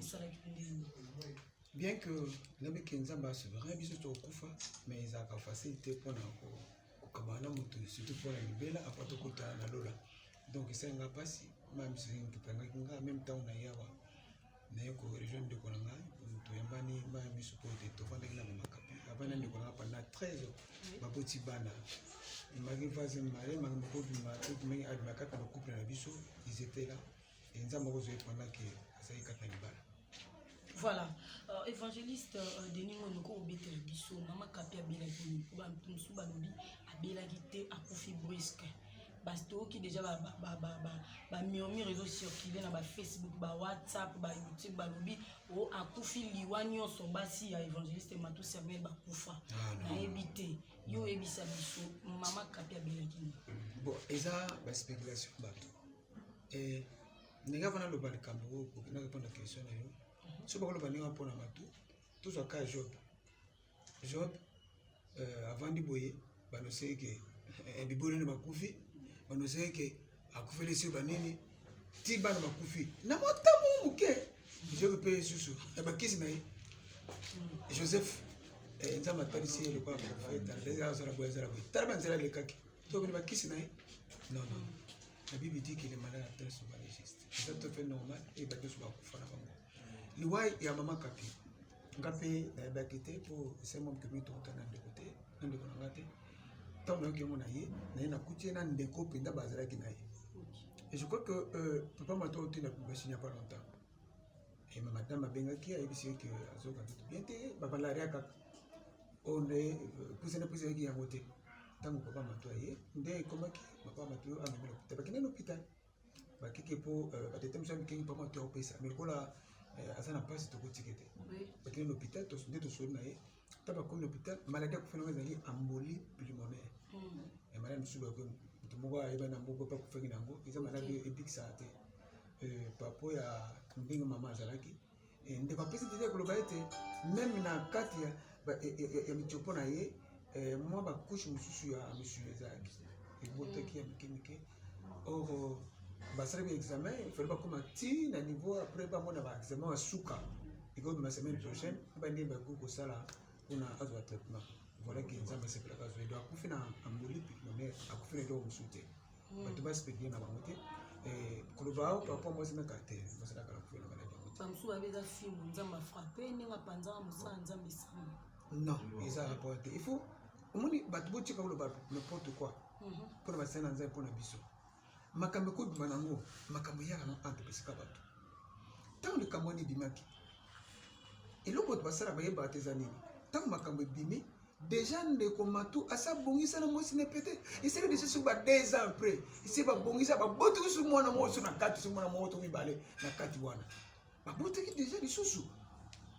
Esalaki ndenge? Bien que nayebi ke Nzambe asouverain, biso tokokufa, mais ezalaka facile te mpona kokabana na moto, surtout mpona libela, apa tokutana na lola. Donc esalinga mpasi. Ma miso ekangaki nga même ntango na ye awa, naye korejoindre ndeko na ngai, toyambani ma miso, mpo ete tofandaki na Mamakapi avant na ndeko na nga pendant 13 ans. Baboti bana, emaki vase mare, makambo kobima, tobimaki, abima kati na bacouple na biso. Ils étaient là e Nzambe akozwa pendant ke azalaki kati na libala. Voilà, évangéliste Denis Ngono, ko obetela biso mama Kapi abelaki nini? Po bato mosusu balobi abelaki te, akufi brusque. Basi toyoki déjà bamurmure ezocircule na baFacebook, baWhatsApp, baYouTube, balobi o akufi liwa nyonso basi ya évangéliste Matu Samuel bakufa. Nayebi te, yo oyebisa biso, mama Kapi abelaki nini? Bon, eza baspéculation bato. Ndenge avana aloba likambo oyo, na répondre question na yo, so bakoloba ndenge mpona bato, tozwa ka Job. Job avandi boye, banoseki ke bibonene bakufi, banoseki ke akufeli so banini, ti bana bakufi na motambo moke. Job mpe lisusu bakisi na ye Joseph, Nzambe atalisi ye lokola prophète, azala boye, azala boye, tala banzela alekaki, tokende bakisi na ye. Non, non, la Bible dit que les malades atteignent souvent les justes. Eza tout à fait normal e bato nyonso bakufa na bango. Liwa ya mama Kapi, nga mpe nayebaki te, mpo esali mwa moke mingi tokutana na ndeko te, na ndeko na nga te. Ntango nayoki yango na ye, naye nakuti ye na ndeko mpenza bazalaki na ye. Et je crois que papa Mato oti na publication il n'y a pas longtemps et ma madame abengaki, ayebisi ye ke azoyoka nzoto bien te, bamalaria kaka oyo nde pusana pusa ayaki yango te. Ntango papa Mato aye, nde ekomaki papa Mato amemi l'hôpital, bakende na hôpital, bakeke mpo batete mosu amikengi, papa Mato akopesa, mais lokola aza na mpasi, tokotike te. Bakende na hôpital, nde tosoli na ye. Ntango bakomi na hôpital, maladie akufi nango ezali embolie pulmonaire. Maladie mosusu, moto moko ayeba na moko mpe akufaki na yango, eza maladie oyo ebikisaka te. Par rapport ya ndenge mama azalaki, ndeko apesi tete koloba ete même na kati ya mitiopo na ye, mwa bacouche mosusu ya misuni ezalaki ebotaki ya mike mike. Or basalaki examen, ifale bakóma ti na niveau après bamona baexamen ya suka ekobima semaine prochaine, bandenge bakoki kosala mpona azwa traitement. Voilà ke Nzambe asepelaka azwa edo, akufi na embolie pulmonaire, akufi na eloko mosusu te. Bato baspécule na bango te. Koloba awo papa mwasi naka te, mwasi naka akufi na maladie yango te. Bamosusu babe eza fimbu Nzambe afrappe ndenge apanzaka mosala Nzambe esango. Non, eza rapport te. Il faut omoni bato botika koloba n'importe quoi mpona basali na Nzambe, mpona biso makambo ekobima nango, makambo eyaka na entre bisika bato. Ntango likambo wana ebimaki, eloko bato basala bayebaka te eza nini. Ntango makambo ebimi déjà, ndeko Matu asa abongisa na mwasi ne pete, esali déjà soki ba 2 ans après, esi babongisa, babotaki so mwana moko so na kati, so mwana moko to mibale na kati wana babotaki déjà lisusu.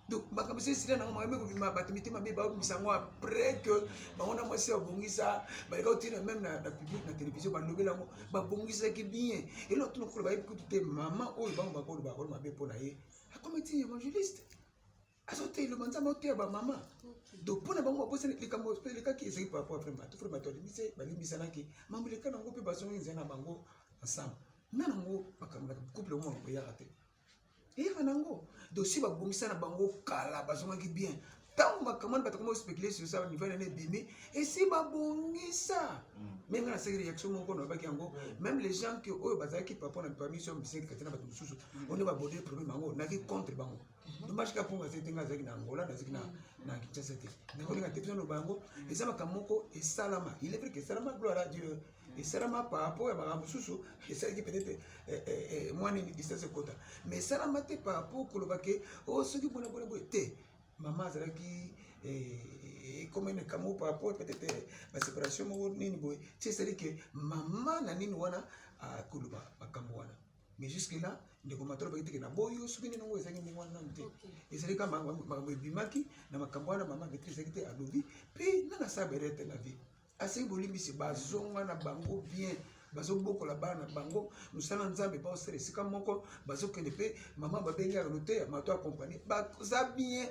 Donc makambo esi esila nango, makambo ekobima, bato mitema mabe babimisa yango après que bango na mwasi babongisa, baleka kotina même na public, na télévision, balobela yango, babongisaki bien. Eloko tuna koloba, bayebi kutu te mama oyo bango bakoloba bakolo mabe mpo na ye, akomi ti évangéliste, azoteya eloba Nzambe, aoteya bamama. Donc mpona bango babosani likambo mpe elekaki, ezalaki par rapport à frère Mato. Frère Mato alimbisi, balimbisanaki, mambo eleka nango mpe bazongi nzela na bango ensemble na nango. Makambo na couple ngo, makambo eyaka te, eyaka nango. Donc si babongisa na bango kala, bazongaki bien. Ntango makambo wana bato koma spéculer sur ça, niveau nene ebimi, esi babongisa. Mais nga nasaki réaction moko, nalobaki yango, même les gens que oyo bazalaki papa na parmi so biseki kati na bato mosusu oyo babode problème yango, naki contre bango. Dommage ka mponga azali te, nga azalaki na Angola, nazalaki na Kinshasa te, nakolinga te. Biso naloba yango, eza makambo moko esalama, il est vrai que esalama, gloire à Dieu, esalama par rapport ya makambo mosusu esalaki peut-être mwa nini distance ekota, mais esalama te par rapport koloba ke o soki bona bona boye te. Mama azalaki ekoma likambo par rapport peut-être baséparation moko nini boye ti esali ke mama na nini wana akoloba makambo wana. Mais jusque là, ndeko Matolo baki teke na boyo soki nini yango ezalaki ndenge wana nanu te. Ezali kaka makambo ebimaki na makambo wana, mama Beatrice ezalaki te, alobi mpe nana asala berere te na vie, asengi bolimbisi, bazonga na bango bien, bazobokola bana na bango, mosala Nzambe baosala esika moko, bazokende mpe mama babengaka loteya Mato accompagne, baza bien.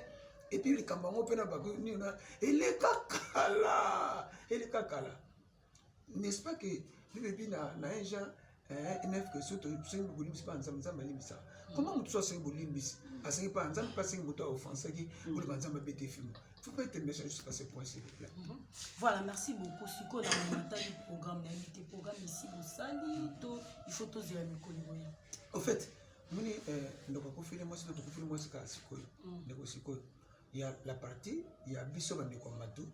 Et puis likambo yango mpe na nini na eleka kala, eleka kala, n'est-ce pas que Bible ebi na 1 Jean 9 que soki bolimbisi mpa Nzambe, Nzambe alimbisaka. Comment moto so asengi bolimbisi, asengi mpa Nzambe, mpe asengi moto aoffensaki, oloba Nzambe abete fimbo? Faut pas être méchant jusqu'à ce point, s'il vous plaît. Voilà, merci beaucoup. Sikoyo na matali programme, nayebi te programme esi bosali to il faut tozela mikolo oya? Au fait, moni ndeko akufeli mwasi to tokufeli mwasi kaka sikoyo. Ndeko sikoyo ya la partie ya biso bandeko ya matu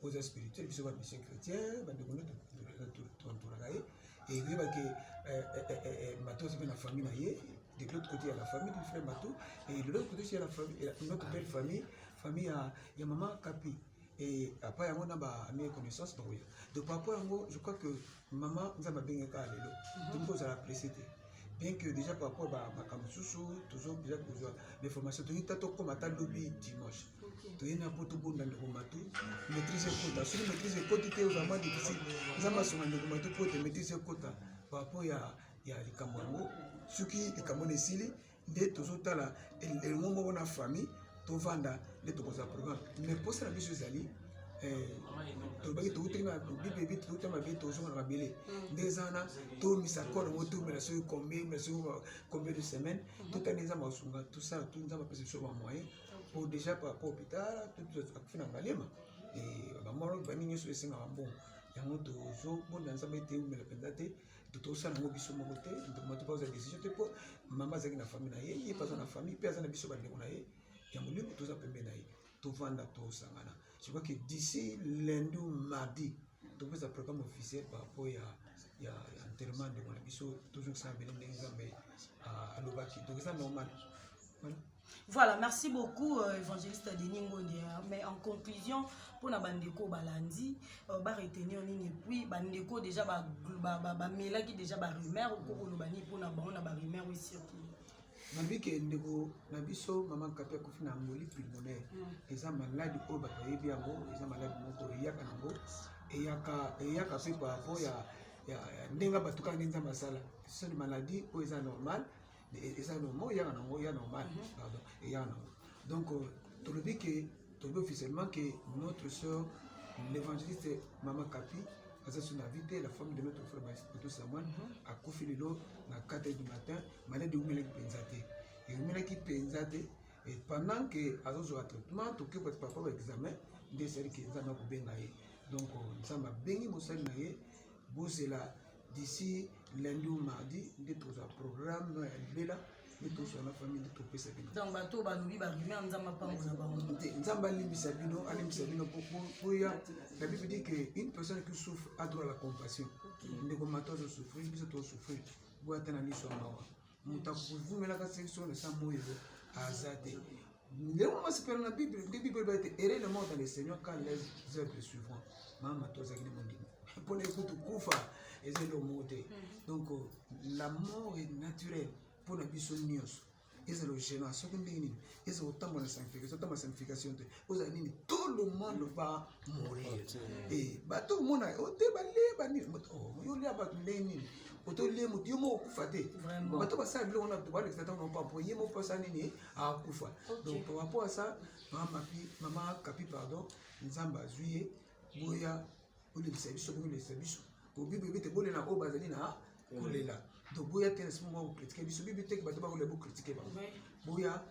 oza spirituel, biso bamission chrétien, bandeko nde tontolaka ye, ekoyebake Matou aza mpe na famille na ye. De l'autre côté, il y a la famille du frère Matou et de l'autre côté il y a la famille, notre belle famille, famille ya maman Kapi. Et après yango na ba amis et connaissance bakoya. Donc par rapport yango, je crois que mama Nzambe abengaka lelo, tokoki kozala pressé te, bien que déjà par rapport makambo mosusu tozo déjà kozwa l'information. Toyei ta tokóma ata lobi dimanche, toyei na mpo tobonda ndeko Matu, maîtrise ekota. Soki maîtrise ekoti te, vraiment difficile. Nzambe asunga ndeko Matu mpo ete maîtrise ekota par rapport ya likambo yango. Soki likambo wana esili, nde tozotala elongo moko na famille, tovanda nde tokozwa programme. Mais mposa na biso ezali, tolobaki toutaki na bibebi, touta mabe, tozonga na mabele nde eza wana. Tomisa corps yango, tomela soki combien, mela soki combien de semaine, totali Nzambe asunga, tosala tu Nzambe apesa biso bamoyen po déjà par rapport hôpital, akufi na Ngaliema, bamoro banini nyonso esengaka mbongo. Yango tozobonda Nzambe ete eumela mpenza te. Tosala yango biso moko te, moto bazwa décision te, mpo mama azalaki na famille na ye, ye mpe aza na famille, mpe aza na biso bandeko na ye ya molimo, toza pembe na ye, tovanda, tosangana. Je crois que d'ici lundi ou mardi topesa programme officiel par rapport ya enterrement ndeko na biso, tozongisa mabele ndenge Nzambe alobaki. Donc eza normal, voilà. Voilà, merci beaucoup, évangéliste Denis Ngonde. Mais en conclusion, pour na bandeko balandi, ba retenir nini? Et puis bandeko déjà ba ba ba, ba melaki déjà ba rumeur ko kolobani pour na bango na ba rumeur oui circule. Nalobi ke ndeko na biso mama Kapi akufi na embolie pulmonaire. Eza maladi oyo bato bayebi yango, eza maladi moko eyaka nango, eyaka mpe par rapport ya ndenge bato kaka nde Nzambe asala. Ce sont des maladies oyo eza normal, eza normal, eyaka nango, eya normal, pardon, eyaka nango. Donc tolobi ke, tolobi officiellement que notre sœur l'évangéliste mama Kapi aza so na vie te. La femme de notre frère Mato Samuel akufi lelo na 4 heures du matin. Maladi eumelaki mpenza te, eumelaki mpenza te. Et pendant que azozwa traitement, toki papa ba examen nde esali ke Nzambe akobenga ye. Donc Nzambe abengi mosali na ye. Bozela d'ici lundi ou mardi nde tozwa programme ya libela, nde tozwa na famille, nde topesa bino. Donc bato balobi ba rumeur, Nzambe apambola bango. Te, Nzambe alimbisa bino, alimbisa bino po ya la Bible dit que une personne qui souffre a droit à la compassion. Ndeko Mato azosouffrir, biso tozosouffrir, boya ata na liso ya mawa. Moto akovumelaka seso na sa moyo aza te. Ndenge masipela na Bible, nde Bible eloba ete heureux le mort dans le Seigneur quand les œuvres suivront. Mama to azalaki na mondimi mpona ekutu kufa eza eloko moko te. Donc la mort est naturelle mpona biso nyonso, ezala ogénant soki ndenge nini, ezala otambola na sanctification, otambola na sanctification te, ozala nini, tout le monde va mourir. E bato omona ote balia banini, yo olia bato ndenge nini? Otolie moto, yo moko okufa te? Bato basala biloko wana balekisa ntango na po ye moko asala nini, akufa. Donc par rapport à ça, mama Kapi, pardon, Nzambe azwi ye. Boya bolebisa biso, bolebisa biso po Bible ete bolela oyo bazali na kolela. Donc boya te na simo moko kocritiquer biso. Bible teke bato bakolela, bocritiquer bango. Boya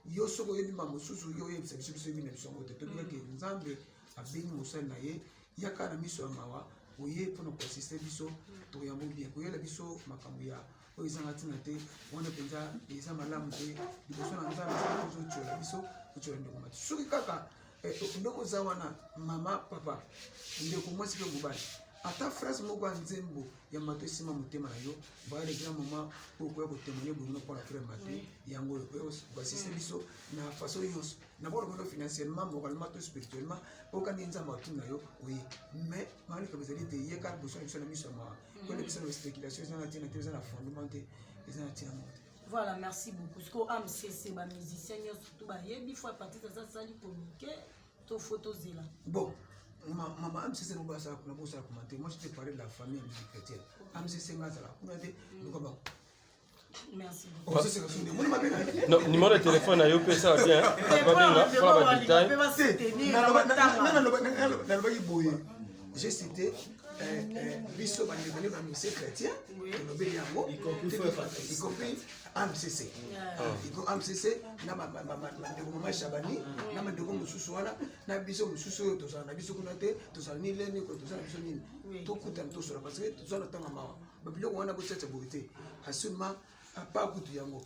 yo soki oyebi ma mosusu, yo oyebisa biso, biso yebi na biso yango te. Tobikaki Nzambe abengi mosali na ye. Yaka na miso ya mawa, oye mpona koassister biso, toyambo bien. Koyela biso makambo ya oyo ezanga ntina te, wana mpenza eza malamu te liboso na Nzambe. Ozotiola biso, otiola ndeko Mati. Soki kaka ndenge oza wana, mama, papa, ndeko mwasi mpe mobali, ata phrase moko ya nzembo ya Mato esima motema na yo, voilà le grand moment oyo okoya kotémoigner bolingo mpona frère Mato. Yango oyo okoya koassister biso na façon nyonso, na bolobolo, financièrement, moralement to spirituellement, okani Nzambe atuna yo oye. Mais malikabo ezali te yeka liboso na biso na miso ya mawa, koyela biso na spéculation eza na ntina te, eza na fondement te, eza na ntina moko te. Voilà, merci beaucoup. Siko AMCC, bamusicien nyonso to bayebi fois Patrice aza asali communiqué to fo tozela? Bon, mama AMCC na bosala commentaire. Moi, je te parlais de la famille ya musique chrétienne. AMCC, nga azala kuna te, luka bango. Merci. Non, numéro de téléphone na yo mpe esala bien, bato babenga mpona badétail. Nalobaki boye, j'ai cité. Biso bandeko nde bamusicien chrétien tolobeli yango, y compris AMCC, AMCC na bandeko mama Shabani na bandeko mosusu wana na biso mosusu oyo tozala na biso kuna te, tozala ni leni, tozala na biso nini, tokutana, tosola, parce que tozala na ntango mawa. Babiloko wana botiatia boye te. Assurément apa kutu yango,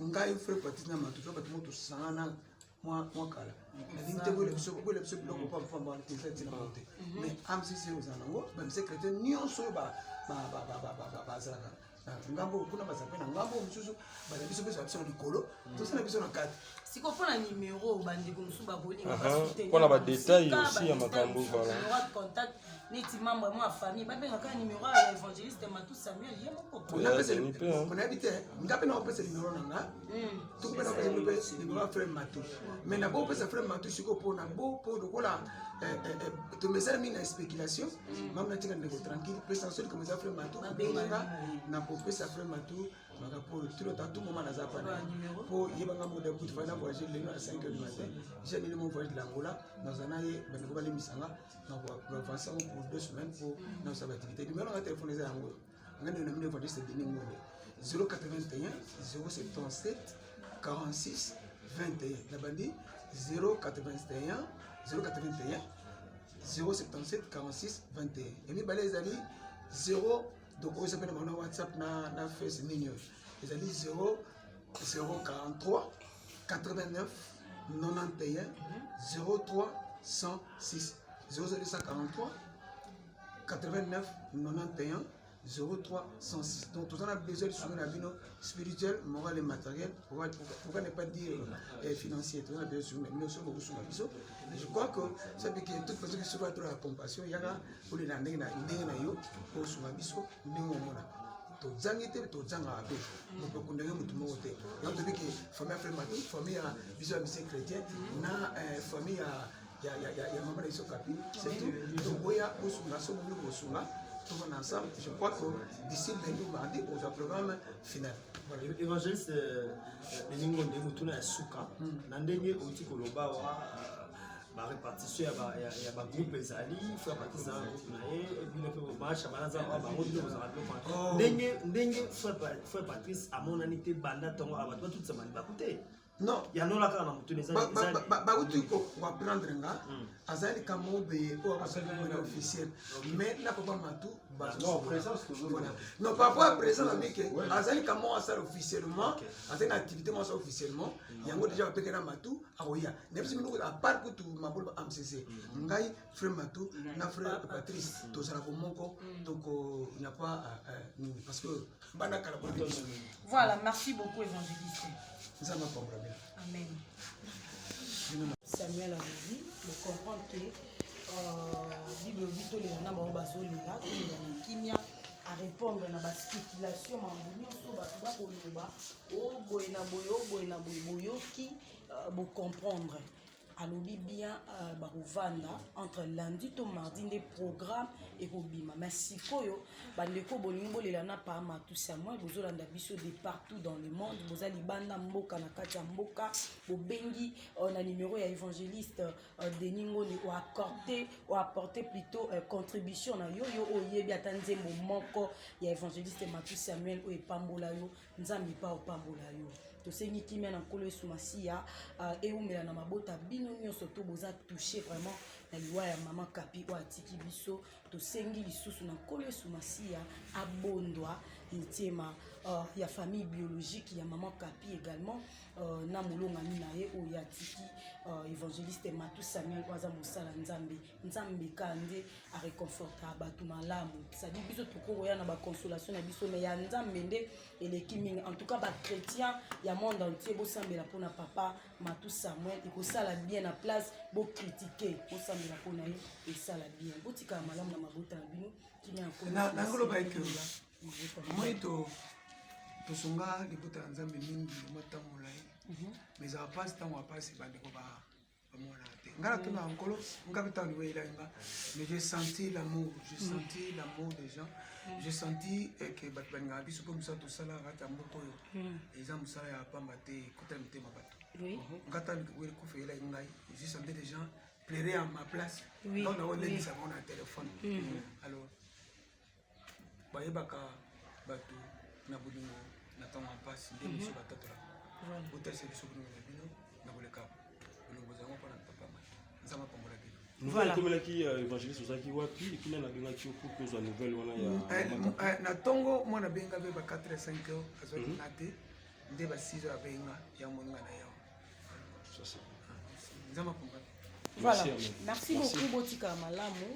ngai frère Patrice na Matu, bato mo tosangana mwa kala, nalingi te boyela biso, boyela biso biloko pambapamba wana te, eza ntina moko te. Mais AMCC ozala nango, bamusicien chrétien nyonso oyo bazalaka na ngambo kuna, bazala mpe na ngambo mosusu, bazala biso mpe biso na likolo, tosala biso na kati. Sikoyo mpona numero, bandeko mosusu bakolinga mpona badétail aussi ya makambo, voilà. Numéro de contact neti membre mwa famille babengaka numéro ya évangéliste Matu Samuel ye moko. Nayebi te, nga mpe nakopesa numéro na nga, tuku mpe nakopesa mpe numéro ya frère Matu, mais nakopesa frère Matu sikoyo mpona bo mpo lokola tomesala mingi na spéculation, mama natika ndeko tranquille, pesa soki kama eza frère Matu, obenginga, nakopesa frère Matu makambo tulota tout moment naza pana po yebanga moda kutu fana voyage lelo à 5 heures du matin. J'ai annulé mon voyage de l'Angola, naza na ye, bandeko balemisanga na koavancer yango pour 2 semaines po nasala baactivité. Numéro nanga téléphone eza yango, nga nde na mino évangéliste Denis Ngonde, 081 077 46 21. Nabandi 081 081 077 46 21. Ya mibale ezali 0, donc oyo eza mpe na bango na WhatsApp na Face nini, oyo ezali 0 043 89 91 03 106, 0243 89 91 03 106. Donc toza na besoin lisungi na bino spirituel, moral et matériel, pourquoi ne pas dire financier. Toza na besoin lisungi na bino, soki bokosunga biso, je crois que ça veut que toute façon soki atola la compassion yaka olela ndenge na yo osunga biso ndenge omona tozangi te, tozangaka mpe mopeko ndenge motu moko te. Yango toyebi ke famille ya frère Matu, famille ya biso ya musicien chrétien na famille ya mama na biso Kapi, c'est tout. Toboya bosunga, so bolingi kosunga, tovanda ensemble. Je crois que d'ici lundi ou mardi ozwa programme final. Voilà. Évangéliste Denis Ngonde, motuna ya suka. Na ndenge outi koloba wa barépartition ya bagroupe ezali, frère Patrice aza na groupe na ye, bino mpe masha bana aza bango, bino bozala biloko ndenge frère Patrice amonani te banda ntongo, bato batutisa baku te. Non. Yanola kaka na motuna. Bauti koapprendre nga azali likambo boye oyo akosali na officiel, mais na papa Matu. Non, par rapport à présent na mike azali likambo asala officiellement, azali na activité mo asala officiellement yango déjà bapeke na Matu akoya na biso minoko. À part kutu mabolo ba AMCC, ngai frère Matu na frère Patrice tozalaka moko, donc il n'y a pas nini, parce que bana kala. Voilà, merci beaucoup, évangéliste. Nzambe apambola bino. Amen. Samuel alobi bocomprendre ke Bible obi tolela na bango bazolela, tolela na kimia, arépondre na baspéculation, mambo nyonso bato bakoloba o boye na boye, o boye na boye, boyoki, bocomprendre. Alobi bien, bakovanda entre lundi to mardi nde programme ekobima. Mais sikoyo bandeko bolingi bolela na pa Matu Samuel, bozolanda biso de partout dans le monde, boza libanda mboka, na kati ya mboka, bobengi na numéro ya évangéliste Denis Ngonde, oaccorde, oapporte plutôt contribution na yo. Yo oyebi ata nzembo moko ya évangéliste Matu Samuel oyo epambola yo, Nzambe epa opambola yo. Tosengi kimia na Nkolo Yesu Masiya eumela na mabota bino nyonso to boza touché vraiment na liwa ya mama Kapi oyo atiki biso. Tosengi lisusu na Nkolo Yesu Masiya abondwa mitema ya famille biologique ya mama Kapi, également na molongami na ye oyo atiki, évangéliste Matu Samuel oyo aza mosala Nzambe. Nzambe kaka nde aréconforta bato malamu, c'est-à-dire biso tokokoya na baconsolation na biso, mais ya Nzambe nde eleki mingi. En tout cas bachrétien ya monde entier, bosambela mpona papa Matu Samuel, ekosala bien. Na place bocritiquer, bosambela mpona ye, esala bien. Botikala malamu na mabota na bino, kimia ya Nkolo. Nakoloba eke moi tosunga libota ya Nzambe mingi mwa ntango molai, mais ezala mpasi, ntango ya mpasi bandeko bamonaka te. Ngai natongaka Nkolo, nga mpe ntango liweyelaki nga, mais j'ai senti l'amour, j'ai senti l'amour des gens, j'ai senti ke bato balingaka biso mpo mosala tosalaka kati ya mboka oyo eza mosala ya pamba te, ekota mitema bato. Nga ntango kufa eyelaki ngai, j'ai senti des gens. pleurer à ma place. Donc naolendisa bango na téléphone. Alors bayebaka bato na bolingo na ntango ya mpasi nde biso batatolaka. Botalisa biso bolingo na bino na koleka bolingo bozango mpona papa Maki. Nzambe apambola bino. Nouvelle ekomelaki évangéliste, ozalaki wapi? Et puis nani abengaki yo pour kozwa nouvelle wana ya Mama Kapi? Na ntongo mwana abenga mpe ba 4 5 heures, azwaki nga te, nde ba 6 heures abenga ya moninga na yawa. Ça, c'est Nzambe apambola. Voilà. Merci, amen. Merci beaucoup, botika malamu.